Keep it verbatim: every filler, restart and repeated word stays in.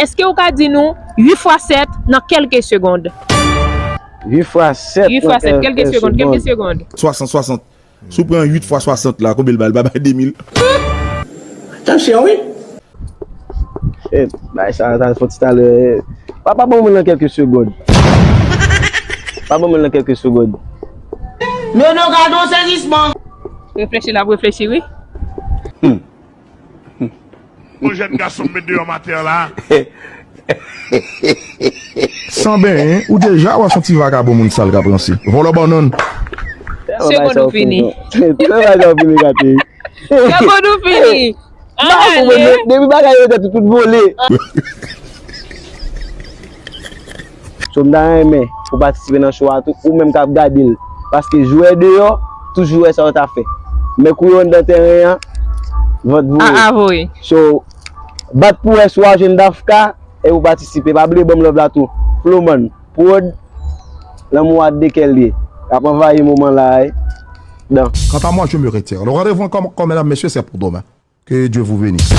Èske ou ka di nou uit fwa sèt nan kèlke segond? Uit fwa sèt Uit fwa sèt, kèlke segond, kèlke segond. Swasant, swasant. Si w pran uit fwa swasant la, konbyen l ba l? L ba bay de mil. Tansyon, wi. Shit, bay sa, sa fò ti talè. Pa, pa ban mwen nan kèlke segond. Pa ban mwen nan kèlke segond. Nono gade yon sezisman. Reflechi, l ap reflechi, wi. Yon jèn gason m met deyò m atè la. San benyen, ou deja wè s on ti vakabon moun sal k ap ranse. Vòlò bannann. Segond ou fini. Travay sa ou fini gate. Segond ou fini. An ale. Depi bagay yo tèt tout vole. So m ta renmen pou patisipe nan show a tou, ou menm k ap gade l. Paske jwè deyò, toujou wè sa yo ta fè. Men kou yo anndan teren an, vant voye. A a voye. So, bat pou wè si w a jwenn Dafka e ou patisipe. Pa bliye ban m love la tou. Floman, Prod, lanmou a de kè l ye. Ap anvayi moman la, wi. Dan. Quant à moi, je me retire. Le rendez-vous encore, mesdames, messieurs, c'est pour demain. Que Dieu vous bénisse.